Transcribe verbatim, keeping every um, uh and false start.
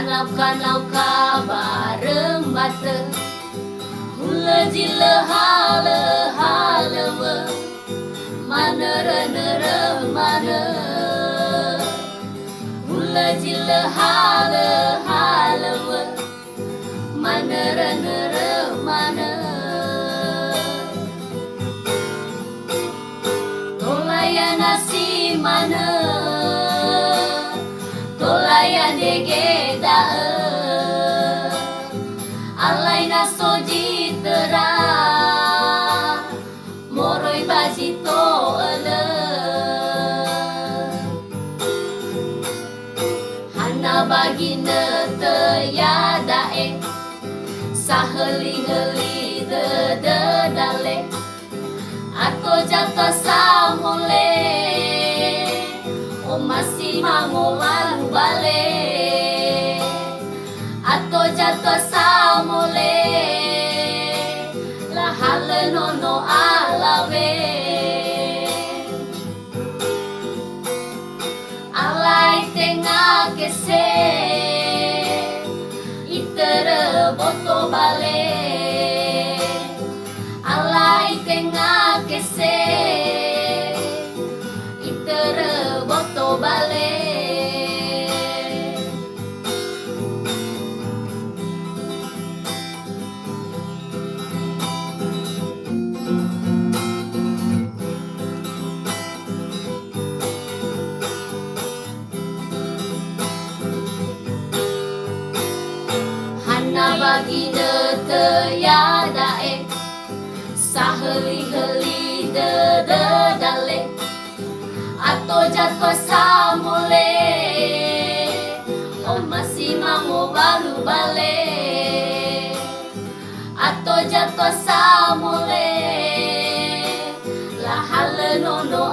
Nauka-nauka baröng batö, hulö zi lö halö-halöwö, manörö-nörö manö. Hulö zi lö halö-halöwö, manörö-nörö manö. Tola ya na si manö, tola ya ndege da'ö. Alai na so zi töra, moroi ba zi to'ölö. Hana ba ginötö iada'e, sahöli-höli dödö dale. Ato zatua samole, omasi mangowalu bale. Ato zatua samole, lahalö nono alawe. Alai tenga kese, itörö boto bale. Alai tenga kese, itörö boto bale. Hana ba ginötö iada'e, sahöli-höli dödö dale. Ato zatua samole, omasi mangowalu bale. Ato zatua samole, lahalö nono